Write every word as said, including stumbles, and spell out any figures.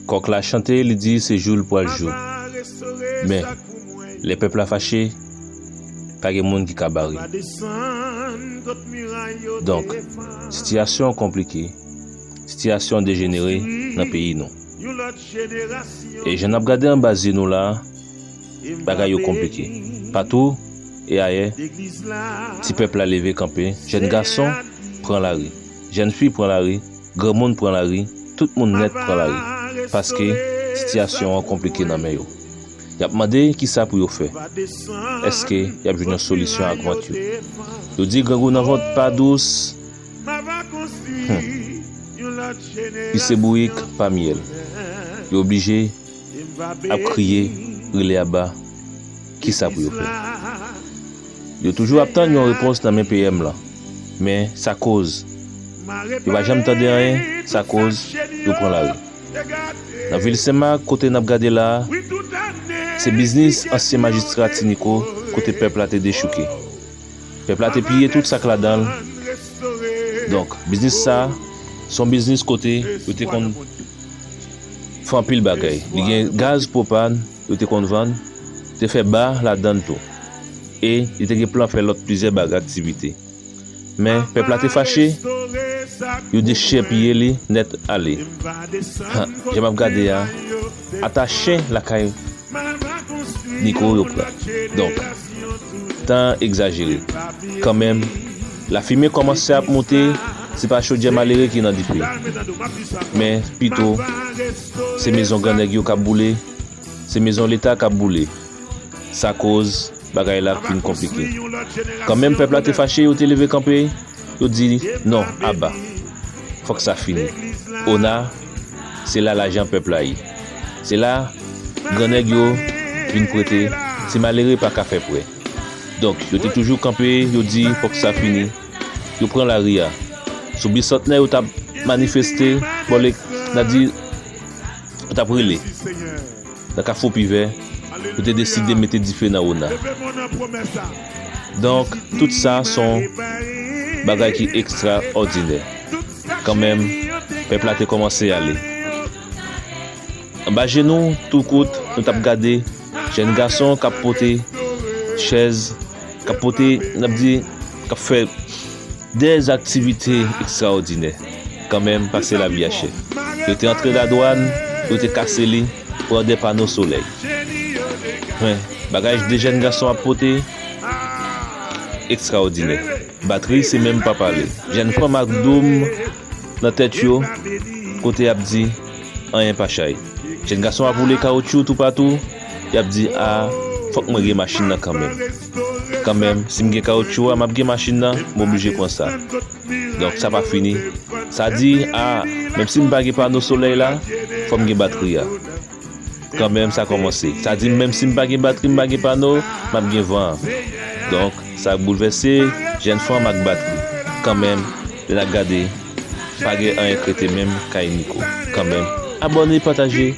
Kòk la chante, li di se jou l pral jou. Men, lè pèp la fache, pa gen moun ki ka bare. Donk, sitiyasyon an konplike, sitiyasyon an dejenere nan peyi nou. E jan n ap gade anba zye nou la a, bagay yo konplike. Patou e ayè, ti pèp la leve kanpe, jèn gason pran lari, jèn fi pran lari, granmoun pran lari, tout moun nèt pran lari, paske sitiyasyon an konplike nan men yo. Y ap mande kisa pou yo fè. Èske y ap jwenn yon solisyon ak vant yo? Yo di grangou nan vant pa dous, hmm, pise bourik pa myèl. Yo oblije ap kriye, rele aba, kisa pou yo fè? Yo toujou ap tann yon repons nan men P M lan. Men sa koz yo pa janm tande anyen, sa koz yo pran lari. Nan vil Senmak, kote n ap gade la a, se biznis ansyen majistra Ti Niko, kote pèp la te dechouke. Pèp la te piye tout sa k ladan l. Donk, biznis sa a, se yon biznis kote yo te konn fè anpil bagay. Li gen gaz pwopàn, yo te konn vann, te fè ba ladan l tou. E li te gen plan fè lòt plizyè bagay, aktivite. Men pèp la te fache, yo dechèpiye li nèt ale. Ha, jan m ap gade a, ata chen lakay Niko yo pran. Donk, tan an egzajere. Kanmenm, lafimen kòmanse ap moute, se pa chodyè malere ki nan dife. Men pito, se mezon grannèg yo k ap boule, se mezon Leta k ap boule. Sa koz bagay la vin konplike. Kanmenm pèp la te fache, yo te leve kanpe, yo di non, aba. Fòk sa fini. Ona, se la lajan pèp la ye. Se la grannèg yo vin prete, ti malere pa ka fè prè. Donk, yo te toujou kanpe, yo di fòk sa fini. Yo pran lari a. Sou Bisantnè, yo t ap manifeste, bò lè, n a di, yo t ap rele. Nan Kafou Pivè, yo te deside mete dife nan Ona. Donk, tout sa se yon bagay ki ekstraòdinè. Kanmenm, pèp la te kòmanse ale. Anba je nou, tou kout, nou t ap gade jèn gason k ap pote chèz, k ap pote, n ap di, k ap fè dè aktivite ekstraòdinè, kanmenm, paske lavi a chè. Yo te antre ladwàn, yo te kase li, pran de pano solèy. Men, bagay de jèn gason ap pote, ekstraòdinè. Batri se menm pa pale. Jèn fanm ak doum nan tèt yo, kote y ap di, anyen pa chay. Jèn gason ap woule kawotchou toupatou, y ap di, a, fòk mwen gen machin nan kanmenm. Kanmenm, si m gen kawotchou a, m ap gen machin nan, m oblije pran sa. Donk, sa pa fini. Sa di, a, menm si m pa gen pano solèy la, fò m gen batri a. Kanmenm, sa kòmanse. Sa di, menm si m pa gen batri, m pa gen pano, m ap gen van an. Donk, sa boulvèse jèn fanm ak batri. Kanmenm, lè n ap gade, pa gen anyen k rete menm kay Niko. Kanmenm, abòne, pataje,